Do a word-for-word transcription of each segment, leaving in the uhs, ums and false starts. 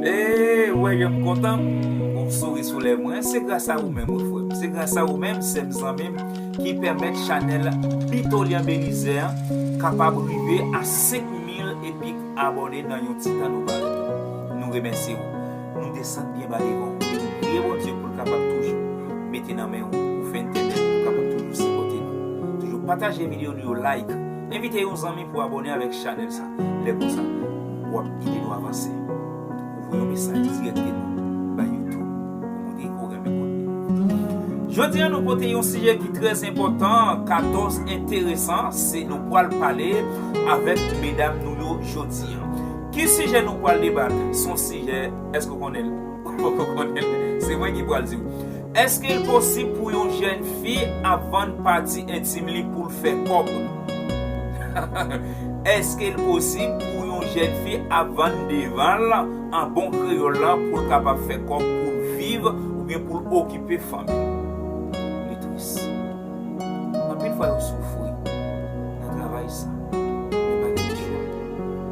Eh, wè, jan m kontan, m gon souri sou lè mwen. Se gras a ou menm, wi, frè m. Se gras a ou menm, sè m, zanmi m, ki pèmèt chanèl Bitolyan Belizaire kapab rive a senk mil epi abòne nan yon ti tan nou parèt. Nou remèsye w. Nou desann byen ba devan w. E nou priye Bondye pou l kapab toujou mete nan men w, ou fè entènèt, pou kapab toujou sipòte nou. Toujou pataje videyo nou yo, like. Envite yon zanmi pou abòne avèk chanèl sa. Lè konsa, w ap ede nou avanse. Ou voye yon mesaj dirèkteman bay YouTube pou montre ke w renmen kontni. Jodi a, nou pote yon sijè ki trè enpòtan, katòz enteresan, se nou pral pale avèk medam nou yo jodi a. Ki sijè nou pral debat? Se yon sijè, èske w konnen l? Ou poko konnen l? Se mwen ki pral di w. Èske l posib pou yon jèn fi ap vann pati entim li pou l fè kòb? Èske l posib pou yon jèn fi ap vann devan l an bon kreyòl lan pou l kapab fè kòb pou l viv oubyen pou l okipe fanmi l? Li tris. Anpil fwa yo soufri nan travay sa. Men pa gen chwa.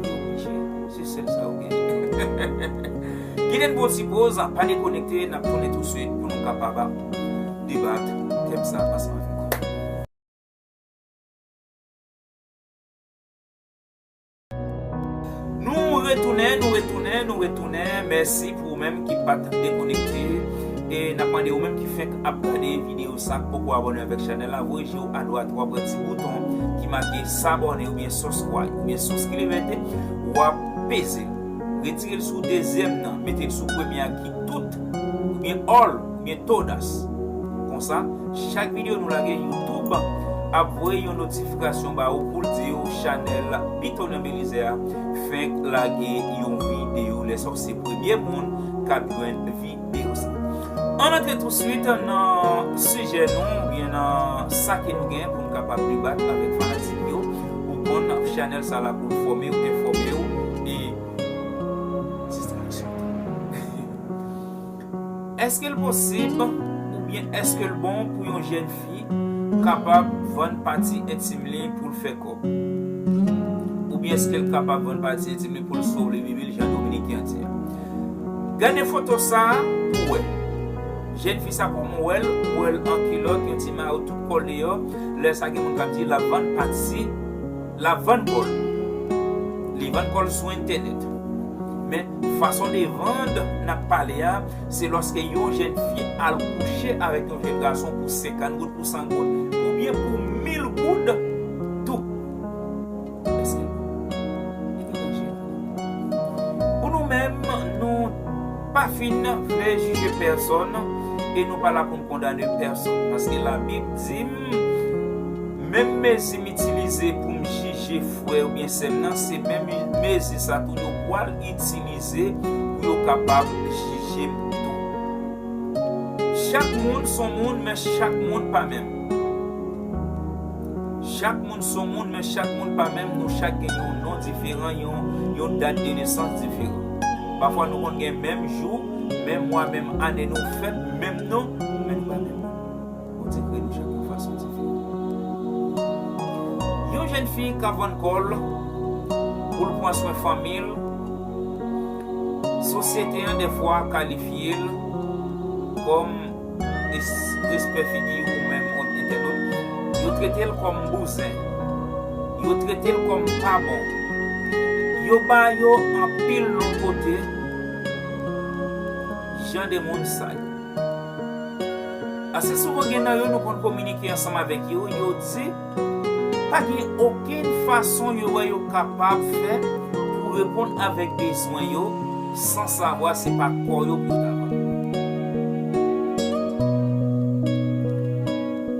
Yo oblije. Se sèl sa yo genyen. Kite n pran yon ti poz, pa dekonekte, n ap tounen tousuit pou nou kapab debat tèm sa ansanm avèk ou. Nou retounen, nou retounen, nou retounen. Mèsi pou ou menm ki pa t dekonekte. E n ap mande ou menm ki fenk ap gade videyo sa, k poko abòne avèk chanèl la, voye je w adwat, w ap wè ti bouton ki make s'abonner oubyen subscribe oubyen souskribete, w ap peze l. Retire l sou dezyèm nan, mete l sou premye a ki tout oubyen all oubyen todas. Konsa, chak videyo nou lage, YouTube ap voye yon notifikasyon ba ou pou l di w chanèl Bitolyan Belizaire fenk lage yon videyo. Lè sa w se premye moun k ap jwenn videyo sa. Ann antre tousuit nan sijè nou, oubyen nan sa ke nou gen pou n kapab debat avèk fanatik yo. Ou konn chanèl sa la pou l fòme w, enfòme w, e distraksyon. Èske l posib oubyen èske l bon pou yon jèn fi kapab vann pati entim li pou l fè kòb? Oubyen èske l kapab vann pati entim li pou l sove vivi l jan Dominiken an di a? Gade foto sa a pou w wè. Jèn fi sa kòman w wè l, ou wè l an kilòt, yon ti mayo tout kò l deyò. Lè sa gen moun k ap di l ap vann pati, l ap vann kò l. Li vann kò l sou entènèt. Men fason de vann n ap pale a, se lòske yon jèn fi al kouche avèk yon jèn gason pou senkant goud, pou san goud, oubyen pou mil goud tou. Èske li gen danje? Pou nou menm, nou pa fin vle jije pèsonn e nou pa la pou n kondane pèsonn. Paske Labib di m, menm mezi m itilize pou m jije frè oubyen sè m nan, se menm mezi sa tou yo pral itilize pou yo kapab jije m tou. Chak moun s on moun, men chak moun pa menm. Chak moun s on moun, men chak moun pa menm. Nou chak gen yon non diferan, yon, yon dat de nesans diferan. Pafwa nou konn gen menm jou, menm mwa, menm ane nou fèt, menm non, men nou pa menm moun. Bondye kreye nou chak yon fason diferan. Yon jèn fi k ap vann kò l pou l pran swen fanmi l, sosyete an dèfwa kalifye l kòm es-, respè figi ou menm yon entènot. Yo trete l kòm bouzen. Yo trete l kòm pa bon. Yo ba yo anpil non kote. Jan de moun sa yo. Ase souvan gen nan yo nou konn kominike ansanm avèk yo, yo di pa gen okenn fason yo wè yo kapab fè pou reponn avèk bezwen yo, san savwa se pa kò yo pou yo ta vann.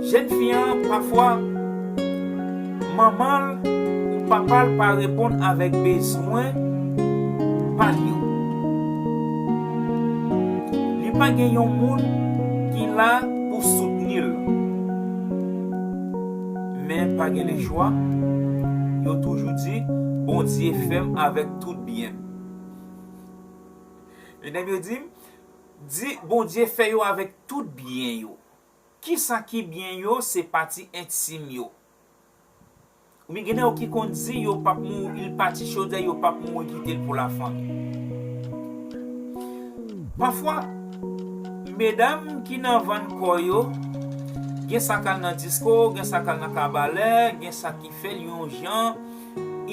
Jèn fi an, pafwa, manman l ou papa l pa reponn avèk bezwen pa l yo. Li pa gen yon moun ki la pou soutni l. Men pa gen lechwa, yo toujou di, Bondye fè m avèk tout byen m. Medam yo di m, di Bondye fè yo avèk tout byen yo. Kisa ki byen yo? Se pati entim yo. Oubyen gen nan yo ki konn di yo p ap mouri, il pati, chodyè, yo p ap mouri kite l pou lafanmi. Pafwa, medam ki nan vann kò yo, gen sa k al nan disko, gen sa k al nan kabalè, gen sa ki fè l yon jan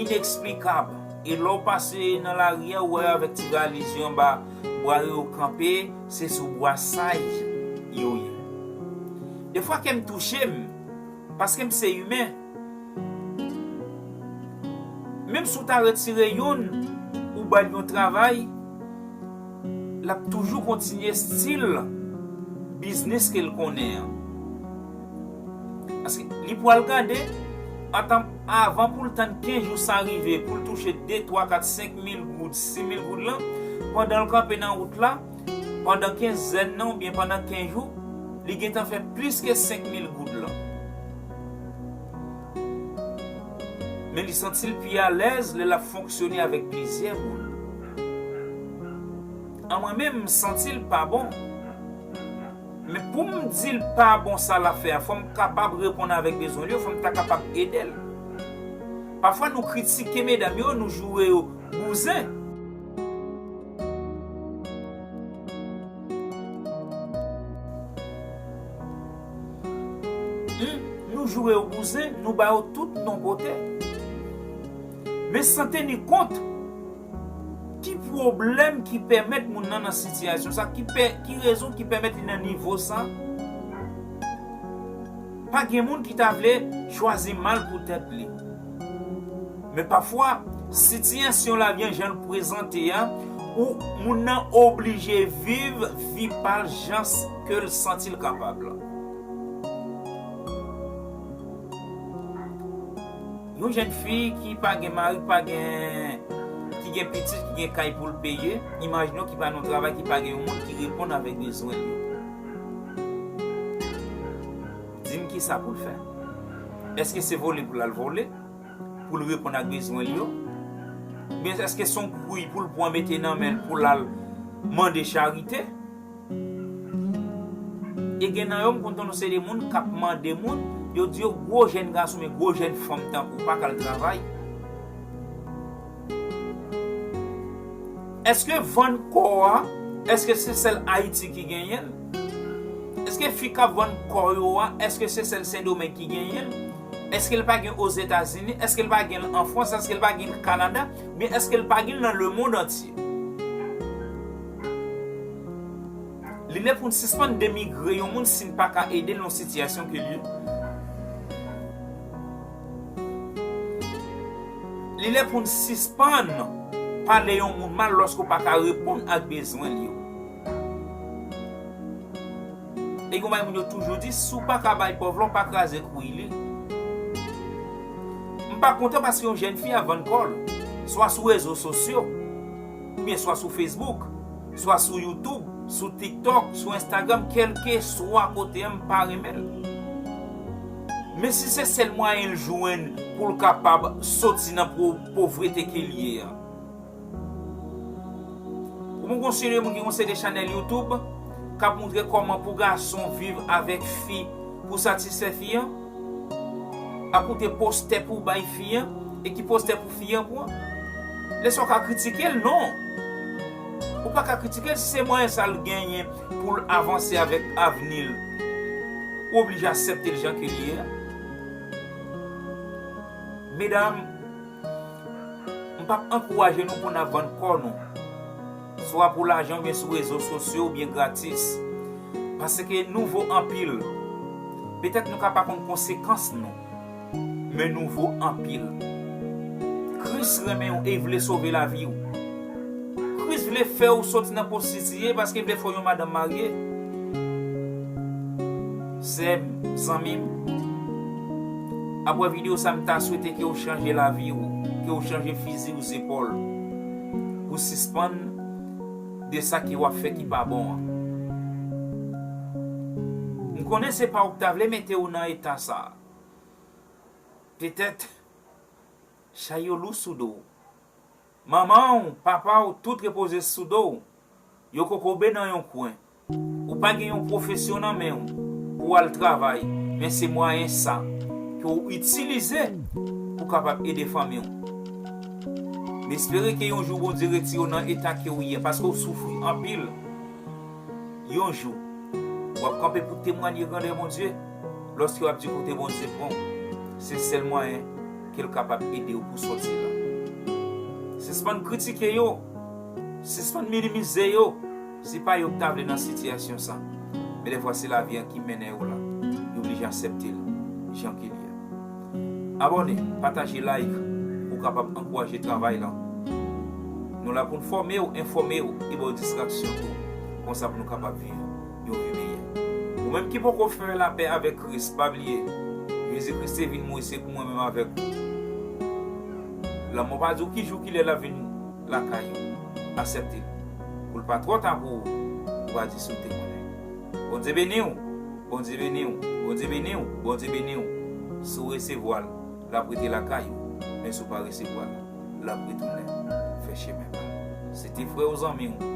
ineksplikab. E lè w pase nan lari a, ou wè yo avèk ti valiz yo anba bra yo, yo kanpe, se sou bwasaj yo ye. Defwa kè m touche m, paske m se imen. Menm si w ta retire youn, ou ba l yon travay, l ap toujou kontinye stil biznis ke l konnen an. Paske li pral gade, antan, avan pou l tann kenz jou sa rive, pou l touche de, twa, kat, senk mil goud, sis mil goud lan, pandan l kanpe nan wout la, pandan kenzèn nan oubyen pandan kenz jou, li gentan fè plis ke senk mil goud lan. Men li santi l pi alèz lè l ap fonksyone avèk plizyè moun. An mwen menm, m santi l pa bon. Men pou m di l pa bon sa l ap fè a, fò m kapab reponn avèk bezwen l yo, fò m ta kapab ede l. Pafwa nou kritike medam yo, nou joure yo bouzen. Hmm, nou joure yo bouzen, nou ba yo tout non kote. Men san teni kont, ki pwoblèm ki pèmèt moun nan nan sitiyasyon sa? Ki pè, ki rezon ki pèmèt li nan nivo sa? Pa gen moun ki ta vle chwazi mal pou tèt li. Men pafwa, sitiyasyon lavi an jan l prezante a, ou moun nan oblije viv vi pa l jan ke l santi l kapab la. Yon jèn fi ki pa gen mari, ki pa gen, ki gen pitit, ki gen kay pou l peye, imajine w ki pa nan yon travay, ki pa gen yon moun ki reponn avèk bezwen l yo. Di m kisa pou l fè? Èske se vole pou l al vole? Pou l reponn ak bezwen l yo? Oubyen èske se yon kouy pou l pran mete nan men l pou l al mande charite? E gen nan yo, m konn tande se de moun k ap mande moun, yo di yo gwo jèn gason, men gwo jèn fanm tankou w pa ka al travay. Èske vann kò a, èske se sèl Ayiti ki genyen l? Èske fi k ap vann kò yo a, èske se sèl Sendomeng ki genyen l? Èske l pa gen Ozetazini? Èske l pa gen l an Frans? Èske l pa gen l Kanada? Oubyen èske l pa gen l nan lemonn antye? Li lè pou n sispann denigre yon moun si n pa ka ede l nan sitiyasyon ke l ye. Li lè pou n sispann pale yon moun mal lòske w pa ka reponn ak bezwen l yo. E gen yon bagay moun yo toujou di, si w pa ka bay pòv la, w pa kraze kwi li. M pa kontan paske yon jèn fi ap vann kò l, swa sou rezo sosyo, oubyen swa sou Facebook, swa sou YouTube, sou TikTok, sou Instagram, kèlkeswa kote a, m pa renmen l. Men si se sèl mwayen l jwenn pou l kapab soti nan po-, povrete ke l ye a. Ou konn gon seri de moun ki gon seri de chanèl YouTube k ap montre kòman pou gason viv avèk fi pou satisfè fi an? Ap montre postè pou bay fi an, e ki postè pou fi an pran? Lè sa w ka kritike l, non. Ou pa ka kritike l si se mwayen sa l genyen pou l avanse avèk avni l. Ou oblije aksepte l jan ke l ye a. Medam, m p ap ankouraje nou pou n ap vann kò nou, swa pou lajan oubyen sou rezo sosyo oubyen gratis. Paske nou vo anpil. Petèt nou ka pa konn konsekans nou, men nou vo anpil. Kris renmen w e vle sove lavi w. Kris vle fè w soti nan pozisyon w ye paske l vle fè w yon madanm marye. Sè m, zanmi m, apre videyo sa, m ta swete ke w chanje lavi w, ke w chanje fizi w zepòl, pou sispann de sa ke w ap fè ki pa bon an. M konnen se pa ou k ta vle mete w nan eta sa a. Petèt, chay yo lou sou do w. Manman w, papa w, tout repoze sou do w. Yo kokobe nan yon kwen. Ou pa gen yon pwofesyon nan men w pou w al travay, men se mwayen sa ke w itilize pou kapab ede fanmi w. M espere ke yon jou Bondye retire w nan eta ke w ye, paske w soufri anpil. Yon jou, w ap kanpe pou temwanye grandè Bondye. Lòske w ap di kote Bondye pran w, se sèl mwayen ke l kapab ede w pou sòti la. Sispann kritike yo, sispann minimize yo. Se pa yo ki ta vle nan sitiyasyon sa. Men defwa se lavi an ki mennen yo la. Yo oblije aksepte l jan ke l ye. Abòne, pataje, like, pou w kapab ankouraje travay lan. Nou la pou n fòme w, enfòme w, e ba w distraksyon tou. Konsa pou nou kapab viv yon vi meyè. Ou menm ki poko fè lapè avèk Kris, pa bliye, Jezi Kris te vin mouri, se pou mwen menm avèk ou. Lanmò pa di w ki jou ki lè l ap vin lakay ou. Aksepte l. Pou l pa twò ta pou ou, ou pa di si w te konnen. Bondye beni w. Bondye beni w. Bondye beni w. Bondye beni w. Si w resevwa l, l ap rete lakay ou. Men si w pa resevwa l, l ap retounen fè chemen pa l. Se te frè w, zanmi w,